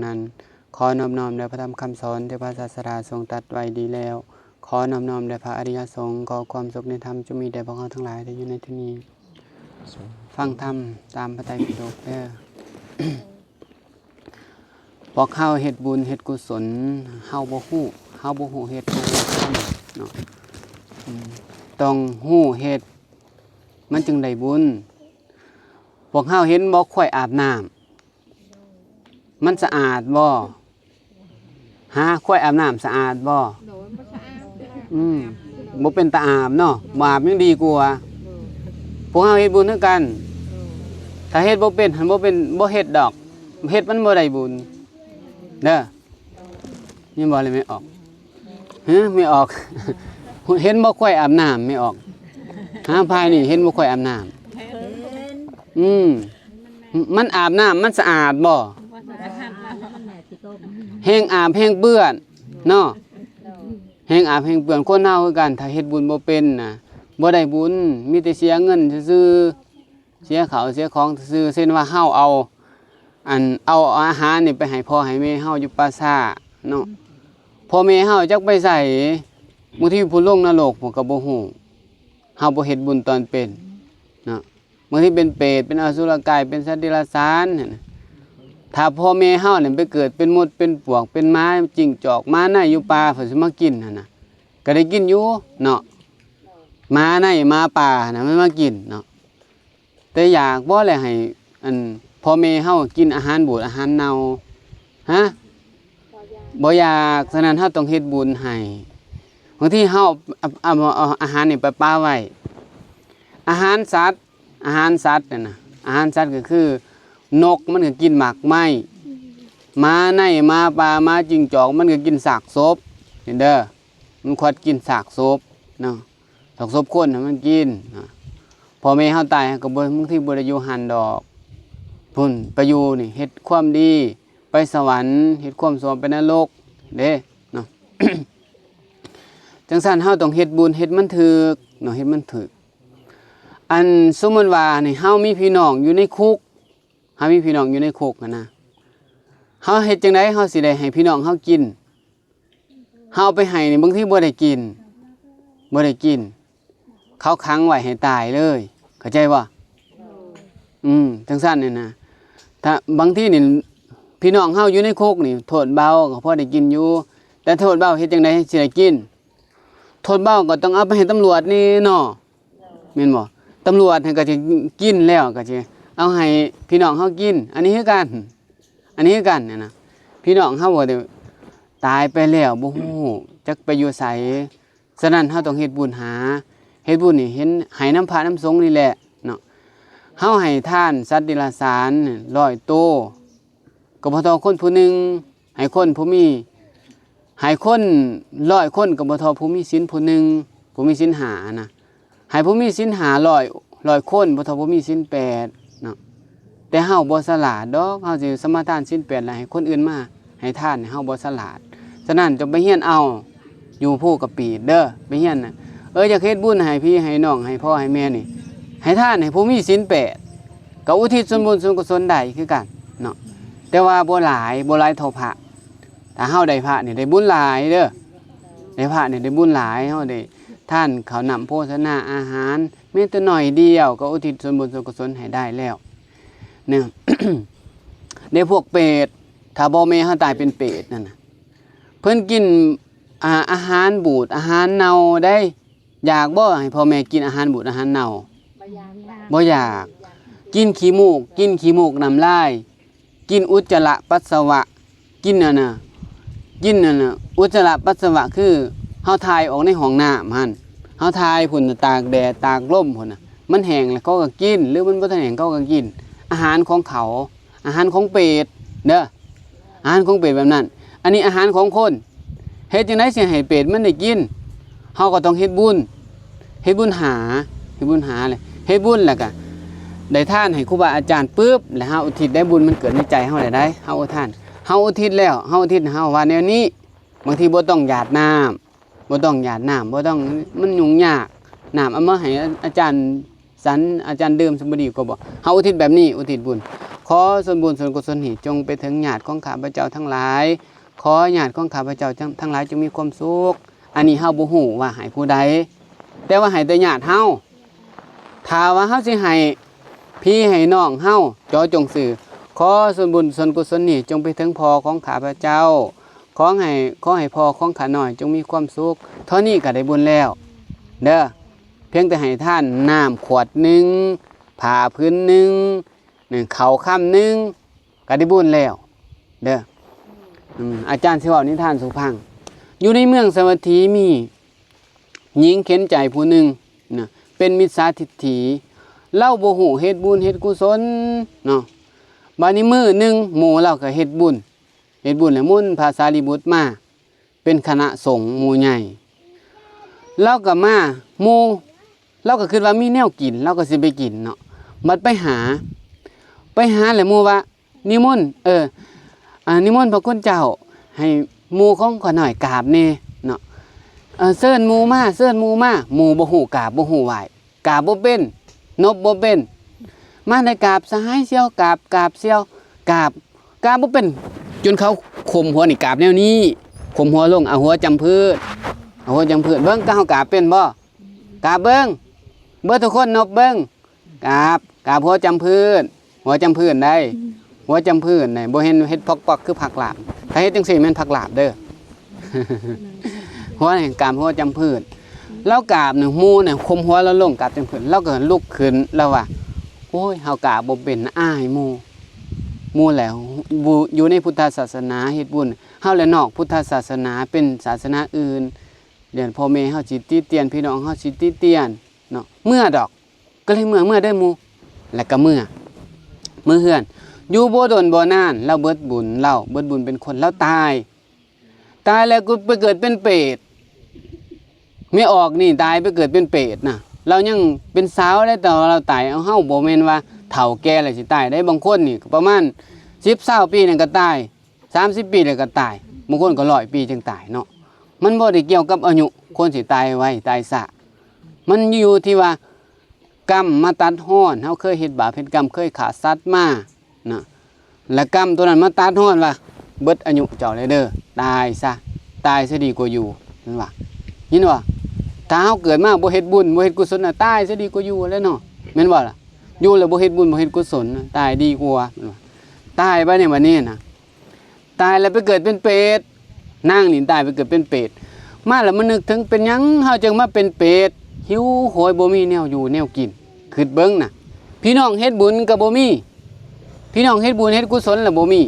ນັ້ນ ຂໍນອບນ້ອມແດ່ພະທຳຄຳສອນທີ່ພະສາສະດາຊົງຕັດໄວ້ດີແລ້ວ. ຂໍນອບນ້ອມແດ່ພະອະລິຍະສົງ. ຂໍຄວາມສຸກໃນທຳຈົ່ງມີແດ່ພວກເຮົາທັງຫຼາຍທີ່ຢູ່ໃນທີ່ນີ້. ຟັງທຳຕາມພະໄຕປິດົກເດີ້. ພວກເຮົາເຮັດບຸນເຮັດກຸສົນ ເຮົາບໍ່ຮູ້ ເຮົາບໍ່ຮູ້ເຮັດ ບໍ່ຮູ້ທຳເນາະ. ອືມ ຕ້ອງຮູ້ເຮັດ ມັນຈຶ່ງໄດ້ບຸນ. ພວກເຮົາເຫັນບໍ່ ຄວາຍອາບນ້ຳ ມັນສະອາດບໍ່? ຫາ ຄວາຍອາບນ້ຳສະອາດບໍ່? ໂດຍ ບໍ່ສະອາດ. ອືມ ບໍ່ເປັນຕາອາບເນາະ ບໍ່ອາບຍັງດີກວ່າ. ໂດຍ ພວກເຮົາເຮັດບຸນຄືກັນ. ໂດຍ ຖ້າເຮັດບໍ່ເປັນຫັ້ນ ບໍ່ເປັນ ບໍ່ເຮັດດອກ ເຮັດມັນບໍ່ໄດ້ບຸນເດີ້. ແມ່ນບໍ່ລະແມ່ອອກ? ຮະ ແມ່ອອກ ເຫັນບໍ່ ຄວາຍອາບນ້ຳ ແມ່ອອກ? ຫາ ພາຍນີ້ເຫັນບໍ່ ຄວາຍອາບນ້ຳ? ເຫັນ. ອືມ ມັນອາບນ້ຳ ມັນສະອາດບໍ່? ບໍ່ສະອາດ. ແຮງອາບແຮງເປື້ອນເນາະ ແຮງອາບແຮງເປື້ອນ. ຄົນເຮົາຄືກັນ ຖ້າເຮັດບຸນບໍ່ເປັນນະ ບໍ່ໄດ້ບຸນ ມີແຕ່ເສຍເງິນຊື່ໆ ເສຍເຂົ້າເສຍຂອງຊື່ໆ. ເຊັ່ນວ່າເຮົາເອົາ ອັນ ເອົາອາຫານນີ້ໄປໃຫ້ພໍ່ໃຫ້ແມ່ເຮົາຢູ່ປ່າຊ້າເນາະ ພໍ່ແມ່ເຮົາຈັກໄປໃສ? ບາງທີເພິ່ນລົງນະລົກ ເຮົາກໍບໍ່ຮູ້ ເຮົາບໍ່ເຮັດບຸນຕອນເປັນເນາະ. ບາງທີເປັນເປດ ເປັນອະສຸລະກາຍ ເປັນສັດເດຍລະສານຫັ້ນນະ. ຖ້າພໍ່ແມ່ເຮົານີ້ໄປເກີດເປັນມົດ ເປັນປວກ ເປັນໝາ ຈິ້ງຈອກ ໝາໃນຢູ່ປ່າ ເພິ່ນຊິມາກິນຫັ້ນນະ ກໍໄດ້ກິນຢູ່ເນາະ. ໝາໃນໝາປ່າຫັ້ນນະ ມັນມາກິນເນາະ. ແຕ່ຢາກບໍ່ແຫຼະໃຫ້ ອັນ ພໍ່ແມ່ເຮົາກິນອາຫານບູດອາຫານເນົ່າ ຮະ? ບໍ່ຢາກ. ສະນັ້ນເຮົາຕ້ອງເຮັດບຸນໃຫ້. ບາງທີເຮົາເອົາ ເອົາ ເອົາອາຫານນີ້ໄປປະໄວ້ ອາຫານສັດ ອາຫານສັດນັ້ນນະ ອາຫານສັດກໍຄືນົກມັນກໍກິນໝາກໄມ້ ໝາໃນໝາປ່າ ໝາຈິ້ງຈອກ ມັນກໍກິນຊາກສົບ. ເຫັນເດີ ມັນຄວດກິນຊາກສົບເນາະ. ດອກສົບຄົນໃຫ້ມັນກິນນະ. ພໍ່ແມ່ເຮົາຕາຍ ເຮົາກໍບໍ່ ບາງທີບໍ່ໄດ້ຢູ່ຫັ້ນດອກ. ພຸ້ນ ໄປຢູ່ນີ້ ເຮັດຄວາມດີ ໄປສະຫວັນ ເຮັດຄວາມຊົ່ວ ໄປນະລົກເດ້ເນາະ. ຈັ່ງຊັ້ນເຮົາຕ້ອງເຮັດບຸນ ເຮັດມັນຖືກເນາະ ເຮັດມັນຖືກ. ອັນ ສົມມຸດວ່ານີ້ ເຮົາມີພີ່ນ້ອງຢູ່ໃນຄຸກ ເຮົາມີພີ່ນ້ອງຢູ່ໃນຄຸກຫັ້ນນະ ເຮົາເຮັດຈັ່ງໃດເຮົາຊິໄດ້ໃຫ້ພີ່ນ້ອງເຮົາກິນ? ເຮົາເອົາໄປໃຫ້ນີ້ ບາງທີບໍ່ໄດ້ກິນ ບໍ່ໄດ້ກິນ ເຂົາຂັງໄວ້ໃຫ້ຕາຍເລີຍ ເຂົ້າໃຈບໍ່? ອືມ ຈັ່ງຊັ້ນນີ້ນະ. ຖ້າບາງທີນີ້ ພີ່ນ້ອງເຮົາຢູ່ໃນຄຸກນີ້ ໂທດເບົາກໍພໍໄດ້ກິນຢູ່ ແຕ່ໂທດເບົາເຮັດຈັ່ງໃດຊິໄດ້ກິນ? ໂທດເບົາກໍຕ້ອງເອົາໄປໃຫ້ຕຳຫຼວດນີ້ເນາະ ແມ່ນບໍ່? ຕຳຫຼວດຫັ້ນກໍຊິກິນແລ້ວ ກໍຊິເອົາໃຫ້ພີ່ນ້ອງເຮົາກິນ. ອັນນີ້ຄືກັນ ອັນນີ້ຄືກັນນະ ພີ່ນ້ອງເຮົາບໍ່ໄດ້ຕາຍໄປແລ້ວ ບໍ່ຮູ້ຈັກໄປຢູ່ໃສ. ສະນັ້ນເຮົາຕ້ອງເຮັດບຸນຫາ ເຮັດບຸນນີ້ເຫັນໃຫ້ນຳພະນຳສົງນີ້ແຫຼະເນາະ. ເຮົາໃຫ້ທານສັດເດຍລະສານຮ້ອຍໂຕ ກໍບໍ່ທໍ່ຄົນຜູ້ໜຶ່ງ. ໃຫ້ຄົນຜູ້ມີ ໃຫ້ຄົນຮ້ອຍຄົນກໍບໍ່ທໍ່ຜູ້ມີສິນຜູ້ໜຶ່ງ ຜູ້ມີສິນຫ້ານະ. ໃຫ້ຜູ້ມີສິນຫ້າຮ້ອຍ ຮ້ອຍຄົນ ບໍ່ທໍ່ຜູ້ມີສິນແປດເນາະ. ແຕ່ເຮົາບໍ່ສະຫຼາດດອກ ເຮົາຊິສະມາທານສິນແປດ ແລ້ວໃຫ້ຄົນອື່ນມາໃຫ້ທານ ເຮົາບໍ່ສະຫຼາດ. ສະນັ້ນຈົ່ງໄປຮຽນເອົາຢູ່ພູກະປີດເດີ ໄປຮຽນນະ. ເອີ ຢາກເຮັດບຸນໃຫ້ພີ່ໃຫ້ນ້ອງ ໃຫ້ພໍ່ໃຫ້ແມ່ນີ້ ໃຫ້ທານໃຫ້ຜູ້ມີສິນແປດ ກໍອຸທິດສ່ວນບຸນສ່ວນກຸສົນໄດ້ຄືກັນເນາະ. ແຕ່ວ່າບໍ່ຫຼາຍ ບໍ່ຫຼາຍເທົ່າພະ. ຖ້າເຮົາໄດ້ພະນີ້ໄດ້ບຸນຫຼາຍເດີ ໄດ້ພະນີ້ໄດ້ບຸນຫຼາຍ. ເຮົາໄດ້ທານເຂົ້ານ້ຳໂພຊະນາອາຫານ ແມ້ແຕ່ໜ້ອຍດຽວກໍອຸທິດສ່ວນບຸນສ່ວນກຸສົນໃຫ້ໄດ້ແລ້ວເນາະ. ໃນພວກເປດ ຖ້າພໍ່ແມ່ເຮົາຕາຍເປັນເປດນັ້ນນະ ເພິ່ນກິນ ອາ ອາຫານບູດອາຫານເນົ່າໄດ໋. ຢາກບໍ່ໃຫ້ພໍ່ແມ່ກິນອາຫານບູດອາຫານເນົ່າ? ບໍ່ຢາກ. ບໍ່ຢາກ. ກິນຂີ້ມູກ ກິນຂີ້ມູກນ້ຳລາຍ ກິນອຸດຈະລະປັດສະວະ ກິນອັນນະ ກິນອັນນະ ອຸດຈະລະປັດສະວະ ຄືເຮົາຖ່າຍອອກໃນຫ້ອງນ້ຳຫັ້ນ ເຮົາຖ່າຍພຸ້ນ ຕາກແດດຕາກລົມພຸ້ນນະ ມັນແຫ້ງແລ້ວເຂົາກໍກິນ ຫຼືມັນບໍ່ທັນແຫ້ງເຂົາກໍກິນ. ອາຫານຂອງເຂົາ ອາຫານຂອງເປດເດີ ອາຫານຂອງເປດແບບນັ້ນ. ອັນນີ້ອາຫານຂອງຄົນ ເຮັດຈັ່ງໃດຊິໃຫ້ເປດມັນໄດ້ກິນ? ເຮົາກໍຕ້ອງເຮັດບຸນ ເຮັດບຸນຫາ ເຮັດບຸນຫາແຫຼະ ເຮັດບຸນແລ້ວກະໄດ້ທານໃຫ້ຄູບາອາຈານປຶບ ແລ້ວເຮົາອຸທິດໄດ້ບຸນ ມັນເກີດໃນໃຈເຮົາແລ້ວໄດ໋ ເຮົາອຸທານ ເຮົາອຸທິດແລ້ວ ເຮົາອຸທິດ ເຮົາວ່າແນວນີ້. ບາງທີບໍ່ຕ້ອງຢາດນ້ຳ ບໍ່ຕ້ອງຢາດນ້ຳ ບໍ່ຕ້ອງ ມັນຫຍຸ້ງຍາກ ນ້ຳເອົາມາໃຫ້ອາຈານສັນ ອາຈານດື່ມ ສະບໍ່ດີກວ່າບໍ່? ເຮົາອຸທິດແບບນີ້ ອຸທິດບຸນ ຂໍສ່ວນບຸນສ່ວນກຸສົນນີ້ຈົ່ງໄປເຖິງຍາດຂອງຂ້າພະເຈົ້າທັງຫຼາຍ, ຂໍຍາດຂອງຂ້າພະເຈົ້າທັງ ທັງຫຼາຍຈົ່ງມີຄວາມສຸກ. ອັນນີ້ເຮົາບໍ່ຮູ້ວ່າໃຫ້ຜູ້ໃດ, ແຕ່ວ່າໃຫ້ແຕ່ຍາດເຮົາ. ຖ້າວ່າເຮົາຊິໃຫ້ພີ່ໃຫ້ນ້ອງເຮົາ ເຈາະຈົງຊື່, ຂໍສ່ວນບຸນສ່ວນກຸສົນນີ້ຈົ່ງໄປເຖິງພໍ່ຂອງຂ້າພະເຈົ້າ, ຂໍໃຫ້ ຂໍໃຫ້ພໍ່ຂອງຂ້ານ້ອຍຈົ່ງມີຄວາມສຸກ. ເທົ່ານີ້ກໍໄດ້ບຸນແລ້ວເດີ້. ພຽງແຕ່ໃຫ້ທານນ້ຳຂວດໜຶ່ງ, ຜ້າຜືນໜຶ່ງ, ໜຶ່ງ ເຂົ້າຄຳໜຶ່ງ ກໍໄດ້ບຸນແລ້ວເດີ້. ອາຈານຊິເວົ້ານິທານສູ່ຟັງ. ຢູ່ໃນເມືອງສາວັດຖີມີຍິງເຂັນໃຈຜູ້ໜຶ່ງນະ ເປັນມິດສາທິດຖິ, ລາວບໍ່ຮູ້ເຮັດບຸນເຮັດກຸສົນເນາະ. ບາດນີ້ມື້ໜຶ່ງໝູ່ລາວກໍເຮັດບຸນ, ເຮັດບຸນແລ້ວມົນພະສາລີບຸດມາ ເປັນຄະນະສົງໝູ່ໃຫຍ່. ລາວກໍມາ, ໝູ່ ລາວກໍຄິດວ່າມີແນວກິນ ລາວກໍຊິໄປກິນເນາະ. ບັດໄປຫາ ໄປຫາແລ້ວໝູ່ວ່າ ນິມົນ ເອີ ອາ ນິມົນພະຄຸນເຈົ້າ ໃຫ້ໝູ່ຂອງຂ້ານ້ອຍກາບແດ່ເນາະ. ເອີ ເຊີນໝູ່ມາ ເຊີນໝູ່ມາ. ໝູ່ບໍ່ຮູ້ກາບ ບໍ່ຮູ້ໄຫວ້. ກາບບໍ່ເປັນ, ນົບບໍ່ເປັນ. ມາໄດ້ກາບສະຫາຍສ່ຽວ, ກາບ, ກາບສ່ຽວ, ກາບ, ກາບບໍ່ເປັນ. ຈົນເຂົາຂົ່ມຫົວນີ້, ກາບແນວນີ້, ຂົ່ມຫົວລົງ, ເອົາຫົວຈຳພື້ນ, ເອົາຫົວຈຳພື້ນ. ເບິ່ງ ກະເຮົາກາບເປັນບໍ່? ກາບເບິ່ງ. ເບິດທຸກຄົນນົບເບິ່ງ. ກາບ, ກາບຫົວຈຳພື້ນ. ຫົວຈຳພື້ນໃດ໋, ຫົວຈຳພື້ນໃດ໋, ບໍ່ເຫັນເຮັດພອກໆ ຄືຜັກລາບ. ຖ້າເຮັດຈັ່ງຊີ້ແມ່ນຜັກລາບເດີ້. ຫົວນີ້ກາບຫົວຈຳພື້ນ. ລາວກາບນີ້ ໝູ່ນີ້ຂົ່ມຫົວລາວລົງກາບຈຳພື້ນ. ລາວກໍລຸກຂຶ້ນ, ລາວວ່າ ໂອ້ຍ ເຮົາກາບບໍ່ເປັນ, ອາຍໝູ່. ໝູ່ແຫຼະ ຢູ່ໃນພຸດທະສາສະໜາເຮັດບຸນ, ເຮົາແຫຼະນອກພຸດທະສາສະໜາ ເປັນສາສະໜາອື່ນ, ຢ້ານພໍ່ແມ່ເຮົາຊິຕິຕຽນ, ພີ່ນ້ອງເຮົາຊິຕິຕຽນເນາະ. ເມືອດອກ. ກໍເລີຍເມືອ, ເມືອເດີໝູ່. ແລ້ວກໍເມືອ, ເມືອເຮືອນ. ຢູ່ບໍ່ດົນບໍ່ນານ ລາວເບິດບຸນ, ລາວເບິດບຸນເປັນຄົນ, ລາວຕາຍ. ຕາຍແລ້ວກໍໄປເກີດເປັນເປດ. ແມ່ອອກນີ້ຕາຍໄປເກີດເປັນເປດນະ. ລາວຍັງເປັນສາວໄດ໋ ຕອນລາວຕາຍ. ເຮົາບໍ່ແມ່ນວ່າເຖົ້າແກ່ແລ້ວຊິຕາຍໄດ໋. ບາງຄົນນີ້ກໍປະມານສິບ ຊາວປີນັ້ນກໍຕາຍ, ສາມສິບປີແລ້ວກໍຕາຍ, ບາງຄົນກໍຮ້ອຍປີຈຶ່ງຕາຍເນາະ. ມັນບໍ່ໄດ້ກ່ຽວກັບອາຍຸ ຄົນຊິຕາຍໄວຕາຍຊ້າ. ມັນຢູ່ທີ່ວ່າ ກຳມາຕັດຮອນ, ເຮົາເຄີຍເຮັດບາບເຮັດກຳ, ເຄີຍຂ້າສັດມານະ, ແລ້ວກຳໂຕນັ້ນມາຕັດຮອນວ່າ ເບິດອາຍຸເຈົ້າແລ້ວເດີ, ຕາຍຊະ, ຕາຍຊະດີກວ່າຢູ່, ເຫັນບໍ່? ເຫັນບໍ່? ຖ້າເຮົາເກີດມາບໍ່ເຮັດບຸນ, ບໍ່ເຮັດກຸສົນນະ, ຕາຍຊະດີກວ່າຢູ່ແລ້ວເນາະ, ແມ່ນບໍ່ລະ? ຢູ່ແລ້ວບໍ່ເຮັດບຸນ, ບໍ່ເຮັດກຸສົນນະ, ຕາຍດີກວ່າ, ເຫັນບໍ່? ຕາຍໄປໃນບັດນີ້ນະ ຕາຍແລ້ວໄປເກີດເປັນເປດ. ນາງນີ້ຕາຍໄປເກີດເປັນເປດ. ມາແລ້ວມານຶກເຖິງ ເປັນຫຍັງເຮົາຈຶ່ງມາເປັນເປດ? ຫິວໂຫຍ ບໍ່ມີແນວຢູ່ແນວກິນ. ຄິດເບິ່ງນະ, ພີ່ນ້ອງເຮັດບຸນກໍບໍ່ມີ, ພີ່ນ້ອງເຮັດບຸນເຮັດກຸສົນລະບໍ່ມີ,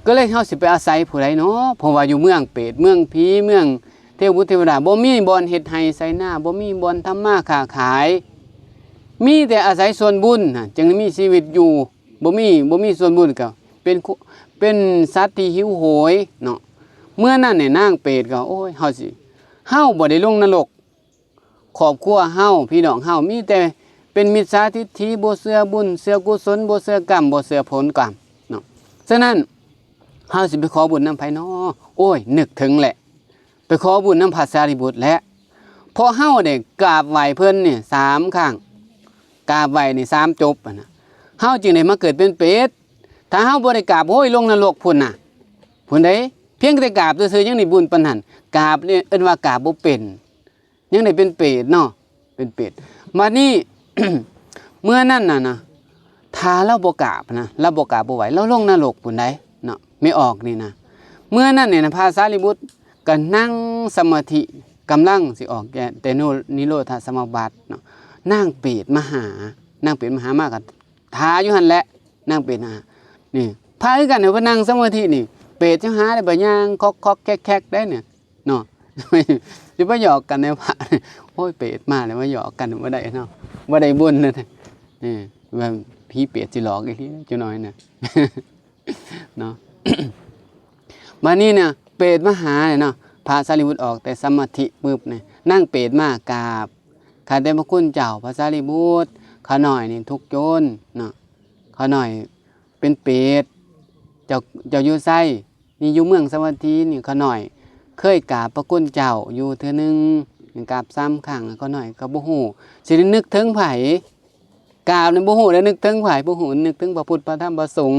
ກໍເລີຍເຮົາຊິໄປອາໄສຜູ້ໃດເນາະ? ເພາະວ່າຢູ່ເມືອງເປດ ເມືອງຜີ ເມືອງເທວະບຸດເທວະດາ ບໍ່ມີບ່ອນເຮັດໄຮ່ໄຖນາ, ບໍ່ມີບ່ອນທຳມາຄ້າຂາຍ, ມີແຕ່ອາໄສສ່ວນບຸນນະ ຈຶ່ງໄດ້ມີຊີວິດຢູ່. ບໍ່ມີ, ບໍ່ມີສ່ວນບຸນກໍເປັນ ເປັນສັດທີ່ຫິວໂຫຍເນາະ. ເມື່ອນັ້ນນີ້ນາງເປດກໍ ໂອ້ຍ ເຮົາຊິ ເຮົາບໍ່ໄດ້ລົງນະລົກ, ຄອບຄົວເຮົາ ພີ່ນ້ອງເຮົາມີແຕ່ເປັນມິດສາທິດຖິ, ບໍ່ເຊື່ອບຸນ ເຊື່ອກຸສົນ, ບໍ່ເຊື່ອກຳ ບໍ່ເຊື່ອຜົນກຳເນາະ. ສະນັ້ນ ເຮົາຊິໄປຂໍບຸນນຳໃຜນໍ? ໂອ້ຍ ນຶກເຖິງແຫຼະ ໄປຂໍບຸນນຳພະສາລີບຸດແຫຼະ, ເພາະເຮົາໄດ້ກາບໄຫວ້ເພິ່ນນີ້ສາມຄັ້ງ, ກາບໄຫວ້ນີ້ສາມຈົບຫັ້ນນະ, ເຮົາຈຶ່ງໄດ້ມາເກີດເປັນເປດ. ຖ້າເຮົາບໍ່ໄດ້ກາບ ໂອ້ຍ ລົງນະລົກພຸ້ນນະ, ພຸ້ນເດ້. ພຽງແຕ່ກາບຊື່ໆ ຍັງໄດ້ບຸນປານນັ້ນ, ກາບນີ້ເອີ້ນວ່າກາບບໍ່ເປັນ, ຍັງໄດ້ເປັນເປດເນາະ, ເປັນເປດ. ບັດນີ້ ເມື່ອນັ້ນນະນະ ຖ້າລາວບໍ່ກາບນະ, ລາວບໍ່ກາບບໍ່ໄຫວ້, ລາວລົງນະລົກພຸ້ນໃດ໋ເນາະ, ແມ່ອອກນີ້ນະ. ເມື່ອນັ້ນນີ້ນະ ພະສາລີບຸດກໍນັ່ງສະມາທິ ກຳລັງຊິອອກແຕ່ ແຕ່ໂນ ນິໂຣທະສະມາບັດເນາະ, ນາງເປດມາຫາ, ນາງເປດມາຫາ ມາກໍຖ້າຢູ່ຫັ້ນແຫຼະ, ນາງເປດຫາ. ນີ້ ພະຄືກັນ ເພິ່ນນັ່ງສະມາທິນີ້, ເປດຈະຫາໄດ້ບໍ່ ຍ່າງຄອກໆແຄກໆໄດ໋ນີ້ ເນາະ. ຊິໄປຫຍອກກັນໃນພະ, ໂອ້ຍ ເປດມາແລ້ວມາຫຍອກກັນບໍ່ໄດ້ເນາະ, ບໍ່ໄດ້ບຸນນະ. ນີ້ ວ່າຜີເປດຊິຫຼອກອີ່ຫຼີຈັກໜ້ອຍນະ ເນາະ. ບັດນີ້ນະ ເປດມາຫາເນາະ, ພະສາລີບຸດອອກແຕ່ສະມາທິປຶບນີ້ ນາງເປດມາກາບ, ຂ້າແຕ່ພະຄຸນເຈົ້າ ພະສາລີບຸດ, ຂ້ານ້ອຍນີ້ທຸກຈົນເນາະ, ຂ້ານ້ອຍເປັນເປດ. ເຈົ້າ ເຈົ້າຢູ່ໃສ? ນີ້ຢູ່ເມືອງສາວັດຖີນີ້. ຂ້ານ້ອຍເຄີຍກາບພະຄຸນເຈົ້າຢູ່ເທື່ອໜຶ່ງ, ກາບສາມຄັ້ງ, ຂ້ານ້ອຍກໍບໍ່ຮູ້ຊິໄດ້ນຶກເຖິງໃຜ. ກາບນີ້ບໍ່ຮູ້ໄດ້ນຶກເຖິງໃຜ, ບໍ່ຮູ້ນຶກເຖິງພະພຸດ ພະທຳ ພະສົງ,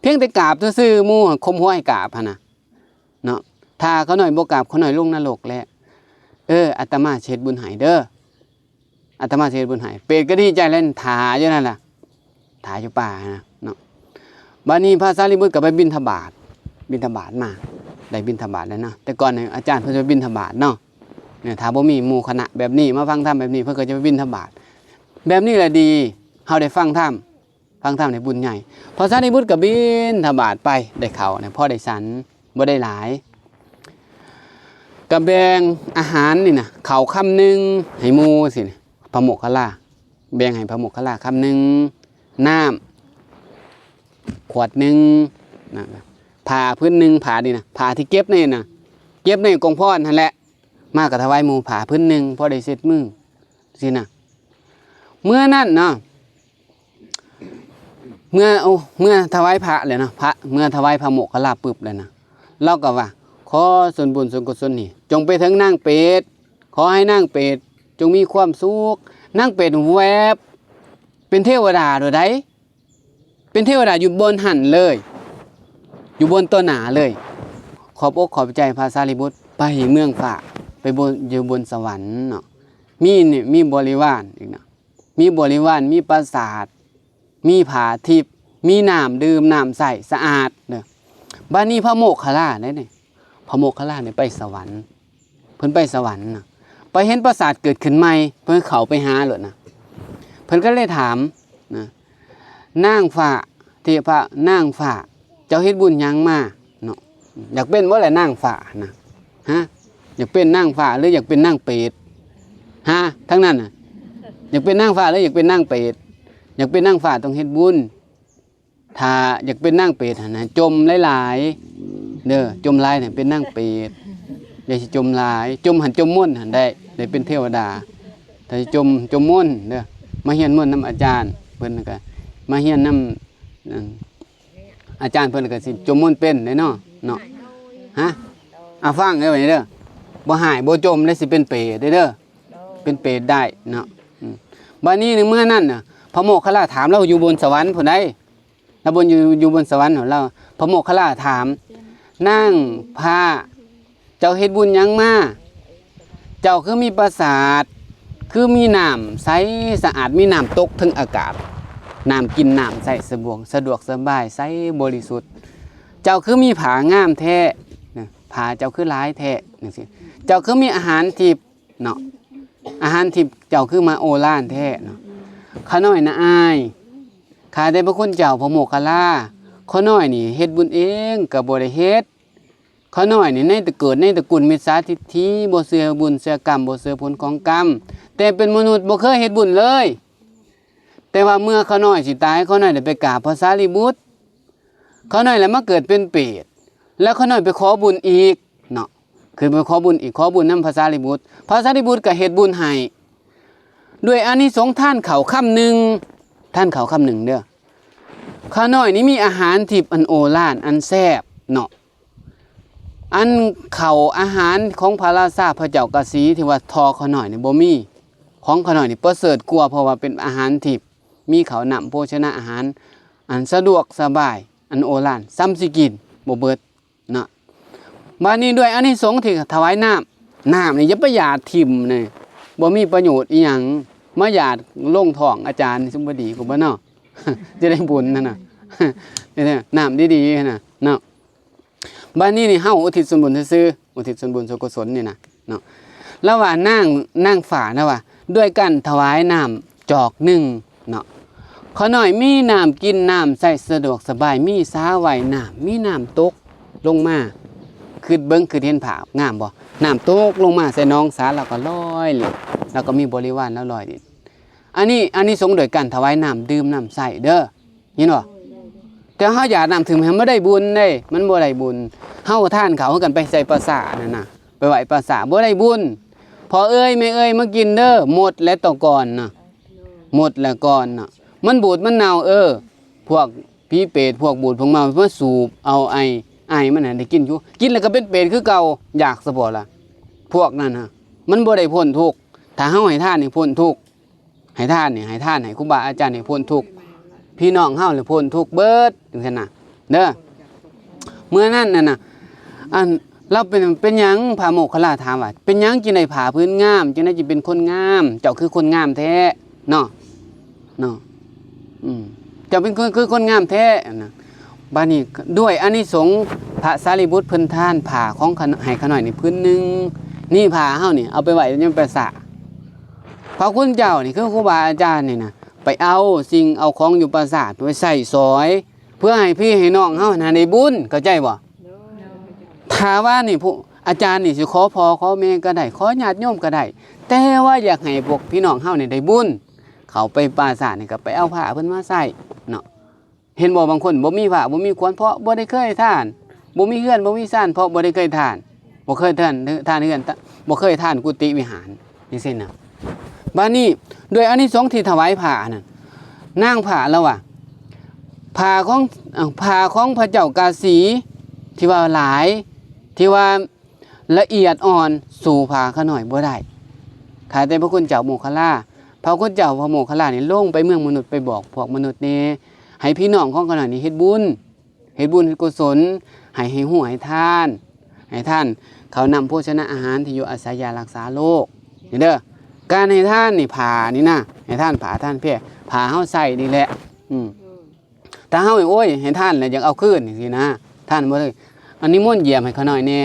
ພຽງແຕ່ກາບຊື່ໆ ໝູ່ຫັ້ນຂົ່ມຫົວໃຫ້ກາບຫັ້ນນະເນາະ. ຖ້າຂ້ານ້ອຍບໍ່ກາບ ຂ້ານ້ອຍລົງນະລົກແລ້ວ. ເອີ ອາດຕະມາຊິເຮັດບຸນໃຫ້ເດີ, ອາດຕະມາຊິເຮັດບຸນໃຫ້. ເປດກໍດີໃຈແລ້ວ ຖ້າຢູ່ນັ້ນລະ ຖ້າຢູ່ປ່າຫັ້ນນະເນາະ. ບາດນີ້ພະສາລີບຸດກໍໄປບິນທະບາດ, ບິນທະບາດມາ, ໄດ້ບິນທະບາດແລ້ວເນາະ. ແຕ່ກ່ອນນີ້ອາຈານເພິ່ນຈະໄປບິນທະບາດເນາະ, ນີ້ ຖ້າບໍ່ມີໝູ່ຄະນະແບບນີ້ມາຟັງທຳແບບນີ້ ເພິ່ນກໍຈະໄປບິນທະບາດ. ແບບນີ້ແຫຼະດີ, ເຮົາໄດ້ຟັງທຳ, ຟັງທຳໄດ້ບຸນໃຫຍ່. ພະສາລີບຸດກໍບິນທະບາດໄປ, ໄດ້ເຂົ້ານະ ພໍໄດ້ສັນ, ບໍ່ໄດ້ຫຼາຍ. ກໍແບ່ງອາຫານນີ້ນະ, ເຂົ້າຄຳໜຶ່ງໃຫ້ໝູ່ຊີ້ນະ, ພະໂມກຂະລາ, ແບ່ງໃຫ້ພະໂມກຂະລາຄຳໜຶ່ງ, ນ້ຳຂວດໜຶ່ງນະ, ຜ້າຜືນໜຶ່ງ, ຜ້ານີ້ນະ, ຜ້າທີ່ເກັບໃນນະ, ເກັບໃນກອງພອນຫັ້ນແຫຼະ, ມາກໍຖວາຍໝູ່ຜ້າຜືນໜຶ່ງ ພໍໄດ້ເຊັດມືຊີ້ນະ. ເມື່ອນັ້ນເນາະ, ເມື່ອ ໂອ້ ເມື່ອຖວາຍພະແລ້ວເນາະ, ພະ ເມື່ອຖວາຍພະໂມກຂະລາປຶບແລ້ວນະ, ລາວກໍວ່າ ຂໍສ່ວນບຸນສ່ວນກຸສົນນີ້ ຈົ່ງໄປເຖິງນາງເປດ, ຂໍໃຫ້ນາງເປດຈົ່ງມີຄວາມສຸກ. ນາງເປດແວບເປັນເທວະດາໂດດໃດ, ເປັນເທວະດາຢູ່ບ່ອນຫັ້ນເລີຍ, ຢູ່ບ່ອນຕໍ່ໜ້າເລີຍ. ຂອບອົກຂອບໃຈພະສາລີບຸດ, ໄປເມືອງຟ້າ, ໄປຢູ່ບົນສະຫວັນເນາະ. ມີນີ້ ມີບໍລິວານອີກນະ, ມີບໍລິວານ, ມີປາສາດ, ມີຜ້າທິບ, ມີນ້ຳດື່ມ, ນ້ຳໃຊ້ສະອາດເດີ. ບາດນີ້ພະໂມກຂະລາເດ້ນີ້, ພະໂມກຂະລານີ້ໄປສະຫວັນ, ເພິ່ນໄປສະຫວັນນະ, ໄປເຫັນປາສາດເກີດຂຶ້ນໃໝ່, ເພິ່ນເຂົ້າໄປຫາໂລດນະ. ເພິ່ນກໍເລີຍຖາມນະ, ນາງຟ້າ, ເທພະນາງຟ້າ, ເຈົ້າເຮັດບຸນຫຍັງມາເນາະ? ຢາກເປັນບໍ່ແຫຼະນາງຟ້ານະ? ຮະ? ຢາກເປັນນາງຟ້າ ຫຼື ຢາກເປັນນາງເປດ? ຮະ? ທາງນັ້ນນະ, ຢາກເປັນນາງຟ້າ ຫຼື ຢາກເປັນນາງເປດ? ຢາກເປັນນາງຟ້າຕ້ອງເຮັດບຸນ. ຖ້າຢາກເປັນນາງເປດຫັ້ນນະ, ຈົ່ມຫຼາຍໆເດີ, ຈົ່ມຫຼາຍນະເປັນນາງເປດ. ຢ່າຊິຈົ່ມຫຼາຍ, ຈົ່ມຫັ້ນ, ຈົ່ມມົນຫັ້ນໄດ້, ໄດ້ເປັນເທວະດາ. ຖ້າຊິຈົ່ມ, ຈົ່ມມົນເດີ, ມາຮຽນມົນນຳອາຈານເພິ່ນ, ແລ້ວກໍມາຮຽນນຳ ອາຈານເພິ່ນກໍຊິຈົ່ມມົນເປັນເດ້ເນາະ, ເນາະ. ຮະ? ອາ ຟັງເດີ ບາດນີ້ເດີ, ບໍ່ຮ້າຍບໍ່ຈົ່ມເດ້, ຊິເປັນເປດເດ້ເດີ, ເປັນເປດໄດ້ເນາະ. ອືມ ບາດນີ້ໃນເມື່ອນັ້ນນະ ພະໂມກຂະລາຖາມ, ລາວຢູ່ບົນສະຫວັນພຸ້ນໃດ໋, ລາວຢູ່ ຢູ່ບົນສະຫວັນພຸ້ນ. ລາວ ພະໂມກຂະລາຖາມ, ນາງຟ້າ ເຈົ້າເຮັດບຸນຫຍັງມາ? ເຈົ້າຄືມີປາສາດ, ຄືມີນ້ຳໃສສະອາດ, ມີນ້ຳຕົກເທິງອາກາດ, ນ້ຳກິນນ້ຳໃຊ້ສະດວກ, ສະດວກສະບາຍ, ໃສບໍລິສຸດ. ເຈົ້າຄືມີຜ້າງາມແທ້, ຜ້າເຈົ້າຄືຫຼາຍແທ້, ຈັ່ງຊີ້. ເຈົ້າຄືມີອາຫານທິບເນາະ, ອາຫານທິບເຈົ້າຄືມາໂອລານແທ້ເນາະ. ຂ້ານ້ອຍນະອາຍ, ຂ້າແດ່ພະຄຸນເຈົ້າພະໂມກຂະລາ, ຂ້ານ້ອຍນີ້ເຮັດບຸນເອງກໍບໍ່ໄດ້ເຮັດ. ຂ້ານ້ອຍນີ້ໃນຕະເກີດໃນຕະກຸນມິດສາທິດຖິ, ບໍ່ເຊື່ອບຸນເຊື່ອກຳ, ບໍ່ເຊື່ອຜົນຂອງກຳ, ແຕ່ເປັນມະນຸດບໍ່ເຄີຍເຮັດບຸນເລີຍ. ແຕ່ວ່າເມື່ອຂ້ານ້ອຍຊິຕາຍ, ຂ້ານ້ອຍໄດ້ໄປກາບພະສາລີບຸດ, ຂ້ານ້ອຍລະມາເກີດເປັນເປດ, ແລ້ວຂ້ານ້ອຍໄປຂໍບຸນອີກເນາະ, ຄືໄປຂໍບຸນອີກ, ຂໍບຸນນຳພະສາລີບຸດ. ພະສາລີບຸດກໍເຮັດບຸນໃຫ້ ດ້ວຍອານິສົງທານເຂົ້າຄຳໜຶ່ງ, ທານເຂົ້າຄຳໜຶ່ງເດີ. ຂ້ານ້ອຍນີ້ມີອາຫານທິບອັນໂອລານ ອັນແຊບເນາະ. ອັນເຂົ້າອາຫານຂອງພະລາຊາພະເຈົ້າກະສີທີ່ວ່າທໍ່ຂ້ານ້ອຍນີ້ບໍ່ມີ, ຂອງຂ້ານ້ອຍນີ້ປະເສີດກວ່າ, ເພາະວ່າເປັນອາຫານທິບ, ມີເຂົ້ານ້ຳໂພຊະນະອາຫານ ອັນສະດວກສະບາຍ, ອັນໂອລານ, ສ່ຳຊິກິນບໍ່ເບິດເນາະ. ບາດນີ້ດ້ວຍອານິສົງທີ່ຖວາຍນ້ຳ, ນ້ຳນີ້ຢ່າໄປຫຍາດຖິ້ມນີ້, ບໍ່ມີປະໂຫຍດອີ່ຫຍັງ, ມາຫຍາດລົງທ້ອງອາຈານນີ້ ຊິບໍ່ດີກວ່າບໍ່ເນາະ? ຈະໄດ້ບຸນຫັ້ນນະ, ນ້ຳດີໆຫັ້ນນະເນາະ. ບາດນີ້ນີ້ເຮົາອຸທິດສ່ວນບຸນຊື່ໆ, ອຸທິດສ່ວນບຸນສ່ວນກຸສົນນີ້ນະເນາະ. ລາວວ່ານາງ, ນາງຟ້ານະວ່າ ດ້ວຍການຖວາຍນ້ຳຈອກໜຶ່ງເນາະ, ຂ້ານ້ອຍມີນ້ຳກິນນ້ຳໃຊ້ສະດວກສະບາຍ, ມີສະຫວ່າຍນ້ຳ, ມີນ້ຳຕົກລົງມາ. ຄິດເບິ່ງ, ຄິດເຫັນພາບງາມບໍ່? ນ້ຳຕົກລົງມາໃສ່ໜອງສາ, ລາວກໍລອຍຫຼິ້ນ, ລາວກໍມີບໍລິວານລາວລອຍຫຼິ້ນ. ອັນນີ້ອານິສົງດ້ວຍການຖວາຍນ້ຳດື່ມນ້ຳໃຊ້ເດີ. ເຫັນບໍ່? ແຕ່ເຮົາຢາດນ້ຳຖິ້ມ ມັນບໍ່ໄດ້ບຸນເດ້, ມັນບໍ່ໄດ້ບຸນ. ເຮົາທານເຂົ້າ ເຮົາກັນໄປໃສ່ປາສາດນັ້ນນະ, ໄປໄຫວ້ປາສາດ ບໍ່ໄດ້ບຸນ. ພໍ່ເອີຍແມ່ເອີຍ ມາກິນເດີ, ໝົດແລ້ວຕະກ່ອນນະ, ໝົດແລ້ວກ່ອນນະ, ມັນບູດມັນເນົ່າ. ເອີ ພວກຜີເປດ ພວກບູດພວກເມົາ ມາສູບເອົາໄອ, ໄອມັນຫັ້ນໄດ້ກິນຢູ່, ກິນແລ້ວກໍເປັນເປດຄືເກົ່າ. ຢາກຊະບໍ່ລະ? ພວກນັ້ນນະ ມັນບໍ່ໄດ້ພົ້ນທຸກ. ຖ້າເຮົາໃຫ້ທານໃຫ້ພົ້ນທຸກ, ໃຫ້ທານນີ້ ໃຫ້ທານໃຫ້ຄູບາອາຈານໃຫ້ພົ້ນທຸກ ພີ່ນ້ອງເຮົານີ້ພົ້ນທຸກເບິດ ຈັ່ງຊັ້ນນະເດີ. ເມື່ອນັ້ນນັ້ນນະ ອັນ ລາວເປັນ ເປັນຫຍັງ ພະໂມກຄະລາຖາມວ່າ ເປັນຫຍັງຈຶ່ງໄດ້ຜ້າພື້ນງາມ ຈັ່ງໃດຈຶ່ງເປັນຄົນງາມ ເຈົ້າຄືຄົນງາມແທ້ເນາະ ເນາະ ອືມ ເຈົ້າເປັນຄົນ ຄືຄົນງາມແທ້ນະ. ບາດນີ້ດ້ວຍອານິສົງ ພະສາລີບຸດເພິ່ນທານຜ້າຂອງຂະ ໃຫ້ຂະນ້ອຍນີ້ພື້ນໜຶ່ງ ນີ້ຜ້າເຮົານີ້ເອົາໄປໄວ້ໃນປາສາດ ພະຄຸນເຈົ້ານີ້ ຄືຄູບາອາຈານນີ້ນະ ໄປເອົາສິ່ງເອົາຂອງຢູ່ປາສາດໄປໃຊ້ສອຍ ເພື່ອໃຫ້ພີ່ໃຫ້ນ້ອງເຮົາຫັ້ນໄດ້ບຸນ ເຂົ້າໃຈບໍ່? ຖ້າວ່ານີ້ ຜູ້ ອາຈານນີ້ຊິຂໍພໍ່ຂໍແມ່ກໍໄດ້ ຂໍຍາດໂຍມກໍໄດ້ ແຕ່ວ່າຢາກໃຫ້ພວກພີ່ນ້ອງເຮົານີ້ໄດ້ບຸນ ເຂົ້າໄປປາສາດນີ້ກໍໄປເອົາຜ້າເພິ່ນມາໃສ່ເນາະ. ເຫັນບໍ່ ບາງຄົນບໍ່ມີຜ້າບໍ່ມີຂວັນ ເພາະບໍ່ໄດ້ເຄີຍທານ ບໍ່ມີເຮືອນບໍ່ມີຊານ ເພາະບໍ່ໄດ້ເຄີຍທານ ບໍ່ເຄີຍທານ ທານເຮືອນ ບໍ່ເຄີຍທານກຸຕິວິຫານ ຈັ່ງຊີ້ນະ. ບາດນີ້ດ້ວຍອານິສົງທີ່ຖວາຍຜ້ານັ້ນ ນາງຜ້າລາວວ່າ ຜ້າຂອງ ເອີ ຜ້າຂອງພະເຈົ້າກາສີ ທີ່ວ່າຫຼາຍ ທີ່ວ່າລະອຽດອ່ອນ ສູ້ຜ້າຂະນ້ອຍບໍ່ໄດ້ ຂ້າແຕ່ພະຄຸນເຈົ້າໂມກຄະລາ. ພະຄຸນເຈົ້າພະໂມກຄະລານີ້ລົງໄປເມືອງມະນຸດ ໄປບອກພວກມະນຸດແດ່ ໃຫ້ພີ່ນ້ອງຂອງຂະນ້ອຍນີ້ເຮັດບຸນ ເຮັດບຸນເຮັດກຸສົນ ໃຫ້ ໃຫ້ຮູ້ໃຫ້ທານ ໃຫ້ທານເຂົ້ານ້ຳໂພຊະນະອາຫານ ທີ່ຢູ່ອາໄສ ຢາລັກສາໂລກ ນີ້ເດີ. ການໃຫ້ທານນີ້ ຜ້ານີ້ນະ ໃຫ້ທານຜ້າທານແພ ຜ້າເຮົາໃຊ້ນີ້ແຫຼະ ອືມ ຖ້າເຮົາ ໂອ້ຍ ໃຫ້ທານແລ້ວຢາກເອົາຄືນຈັ່ງຊີ້ນະ ທ່ານບໍ່ໄດ້ ອັນ ນິມົນຢຽບໃຫ້ຂ້ານ້ອຍແດ່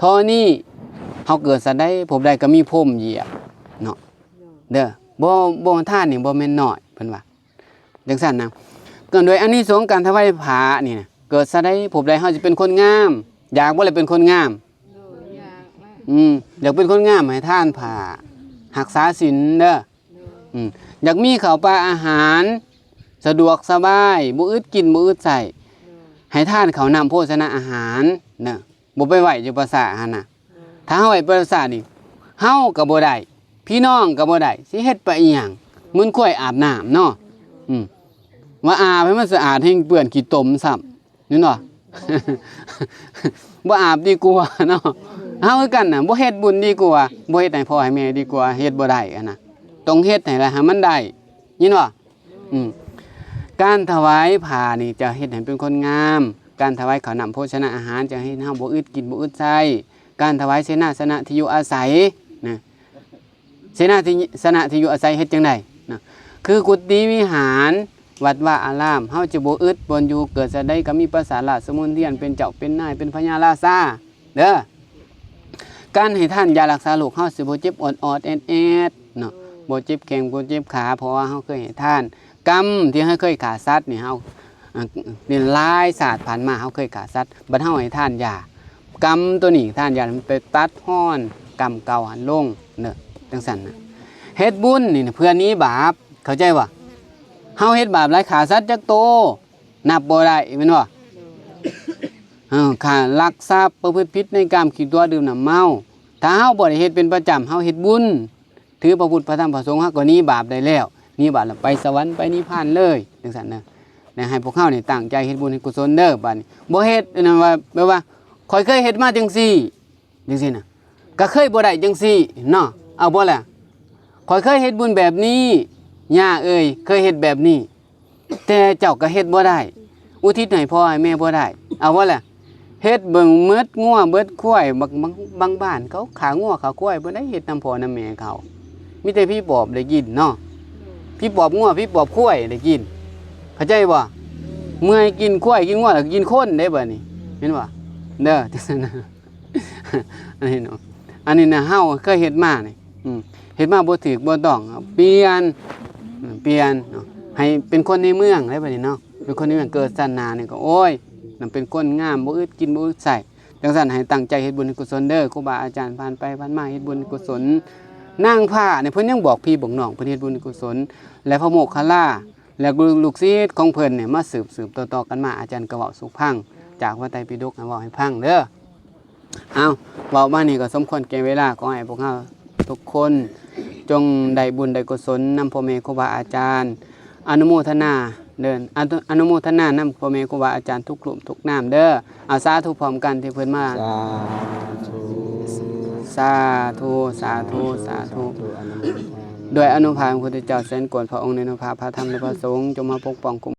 ທໍ່ນີ້ເຮົາເກີດຊາດໃດພົບໃດກໍມີພົມຢຽບເນາະ ເດີ ບໍ່ ບໍ່ ທານນີ້ບໍ່ແມ່ນນ້ອຍ ເພິ່ນວ່າ ຈັ່ງຊັ້ນນະ. ກໍໂດຍອານິສົງການຖວາຍຜ້ານີ້ນະ ເກີດຊາດໃດພົບໃດເຮົາຊິເປັນຄົນງາມ ຢາກບໍ່ລະເປັນຄົນງາມ? ອືມ ຢາກເປັນຄົນງາມໃຫ້ທານຜ້າ ຮັກສາສິນເດີ ອືມ ຢາກມີເຂົ້າປາອາຫານ ສະດວກສະບາຍ ບໍ່ອຶດກິນບໍ່ອຶດໃຊ້ ໃຫ້ທານເຂົ້ານ້ຳໂພຊະນະອາຫານເດີ ບໍ່ໄປໄວ້ຢູ່ປາສາດຫັ້ນນະ. ຖ້າເຮົາໄວ້ປາສາດນີ້ ເຮົາກໍບໍ່ໄດ້ ພີ່ນ້ອງກໍບໍ່ໄດ້ ຊິເຮັດໄປອີຫຍັງ? ເໝືອນຄວາຍອາບນ້ຳເນາະ ອືມ ວ່າອາບໃຫ້ມັນສະອາດ ແຮ່ງເປື້ອນຂີ້ຕົມຊ້ຳ ແມ່ນບໍ່? ບໍ່ອາບດີກວ່າເນາະ ເຮົາຄືກັນນະ ບໍ່ເຮັດບຸນດີກວ່າ ບໍ່ເຮັດໃຫ້ພໍ່ໃຫ້ແມ່ດີກວ່າ ເຮັດບໍ່ໄດ້ຫັ້ນນະ ຕ້ອງເຮັດໃຫ້ລະໃຫ້ມັນໄດ້ ຍິນບໍ່? ອືມ ການຖວາຍຜ້ານີ້ຈະເຮັດໃຫ້ເປັນຄົນງາມ ການຖວາຍເຂົ້ານ້ຳໂພຊະນະອາຫານຈະເຮັດໃຫ້ເຮົາບໍ່ອຶດກິນບໍ່ອຶດໃຊ້ ການຖວາຍເສນາສະນະທີ່ຢູ່ອາໄສນະ ເສນາທີ່ ສະນະທີ່ຢູ່ອາໄສເຮັດຈັ່ງໃດນະ? ຄືກຸຕິວິຫານ ວັດວາອາລາມ ເຮົາຈະບໍ່ອຶດບ່ອນຢູ່ ເກີດຊາດໃດກໍມີປາສາດລາຊະມົນທຽນ ເປັນເຈົ້າເປັນນາຍ ເປັນພະຍາລາຊາເດີ. ການໃຫ້ທານຢາລັກສາໂລກ ເຮົາຊິບໍ່ເຈັບອອດໆແອດໆເນາະ ບໍ່ເຈັບແຂ້ງບໍ່ເຈັບຂາ ເພາະວ່າເຮົາເຄີຍໃຫ້ທານ ກຳທີ່ເຮົາເຄີຍຂ້າສັດນີ້ ເຮົາ ອາ ເປັນຫຼາຍຊາດຜ່ານມາເຮົາເຄີຍຂ້າສັດ ບັດເຮົາໃຫ້ທານຢາ ກຳໂຕນີ້ ທານຢາມັນໄປຕັດຮອນກຳເກົ່າຫັ້ນລົງເດີ ຈັ່ງຊັ້ນນະ. ເຮັດບຸນນີ້ເພື່ອໜີບາບ ເຂົ້າໃຈບໍ່? ເຮົາເຮັດບາບຫຼາຍ ຂ້າສັດຈັກໂຕ ນັບບໍ່ໄດ້ແມ່ນບໍ່? ເອີ ຂ້າລັກຊັບ ປະພຶດຜິດໃນກາມ ຂີ້ຕົວະ ດື່ມນ້ຳເມົາ ຖ້າເຮົາບໍ່ໄດ້ເຮັດເປັນປະຈຳ ເຮົາເຮັດບຸນ ຖືພະພຸດພະທຳພະສົງ ເຮົາກໍໜີບາບໄດ້ແລ້ວ ໜີບາບແລ້ວໄປສະຫວັນໄປນິບພານເລີຍ ຈັ່ງຊັ້ນນະ. ແລະ ໃຫ້ພວກເຮົານີ້ຕັ້ງໃຈເຮັດບຸນເຮັດກຸສົນເດີ ບາດນີ້ບໍ່ເຮັດອັນນັ້ນວ່າ ແບບວ່າ ຂ້ອຍເຄີຍເຮັດມາຈັ່ງຊີ້ ຈັ່ງຊີ້ນະ ກໍເຄີຍບໍ່ໄດ້ຈັ່ງຊີ້ເນາະ ເອົາບໍ່ລະ? ຂ້ອຍເຄີຍເຮັດບຸນແບບນີ້ ຍ່າເອີຍ ເຄີຍເຮັດແບບນີ້ ແຕ່ເຈົ້າກໍເຮັດບໍ່ໄດ້ ອຸທິດໃຫ້ພໍ່ໃຫ້ແມ່ບໍ່ໄດ້ ເອົາບໍ່ລະ? ເຮັດເບິ່ງໝົດ ງົວເບິດ ຄວາຍ ບາງ ບາງ ບາງບ້ານເຂົາຂ້າງົວຂ້າຄວາຍບໍ່ໄດ້ເຮັດນຳພໍ່ນຳແມ່ເຂົາ ມີແຕ່ຜີປອບໄດ້ກິນເນາະ ຜີປອບງົວຜີປອບຄວາຍໄດ້ກິນ ເຂົ້າໃຈບໍ່? ເມື່ອຍກິນຄວາຍກິນງົວແລ້ວກິນຄົນເດ້ ບາດນີ້ ເຫັນບໍ່? ເດີ ຈັ່ງຊັ້ນນະ. ອັນນີ້ເນາະ ອັນນີ້ນະ ເຮົາເຄີຍເຮັດມານີ້ ອືມ ເຮັດມາບໍ່ຖືກບໍ່ຕ້ອງ ປ່ຽນ ປ່ຽນເນາະ ໃຫ້ເປັນຄົນໃນເມືອງໄດ້ ບາດນີ້ເນາະ ເປັນຄົນໃນເມືອງ ເກີດຊາດໜ້ານີ້ກໍ ໂອ້ຍ ນຳເປັນຄົນງາມ ບໍ່ອຶດກິນບໍ່ອຶດໃຊ້ ຈັ່ງຊັ້ນໃຫ້ຕັ້ງໃຈເຮັດບຸນເຮັດກຸສົນເດີ ຄູບາອາຈານຜ່ານໄປຜ່ານມາເຮັດບຸນເຮັດກຸສົນ. ນາງພ້ານີ້ເພິ່ນຍັງບອກພີ່ບອກນ້ອງເພິ່ນເຮັດບຸນເຮັດກຸສົນ ແລະ ພະໂມກຄະລາ ແລະ ລູກ ລູກສິດຂອງເພິ່ນນີ້ມາສືບ ສືບຕໍ່ໆກັນມາ ອາຈານກໍເວົ້າສູ່ຟັງ ຈາກພະໄຕປິດົກ ໃຫ້ເວົ້າໃຫ້ຟັງເດີ. ເອົາ ເວົ້າມານີ້ກໍສົມຄວນແກ່ເວລາ ຂໍໃຫ້ພວກເຮົາທຸກຄົນຈົ່ງໄດ້ບຸນໄດ້ກຸສົນນຳພໍ່ແມ່ຄູບາອາຈານ ອະນຸໂມທະນາເດີ ອະນຸ ອະນຸໂມທະນານຳພໍ່ແມ່ຄູບາອາຈານທຸກຮູບທຸກນາມເດີ. ເອົາ ສາທຸພ້ອມກັນທີ່ເພິ່ນມາ ສາທຸ ສາທຸ ສາທຸ ອະນຸໂມທະນາ. ດ້ວຍອານຸພາບຂອງພະພຸດທະເຈົ້າແສນໂກດ ພະອົງອານຸພາບພະທຳ ແລະ ພະສົງ ຈົ່ງມາປົກປ້ອງຄຸ້ມ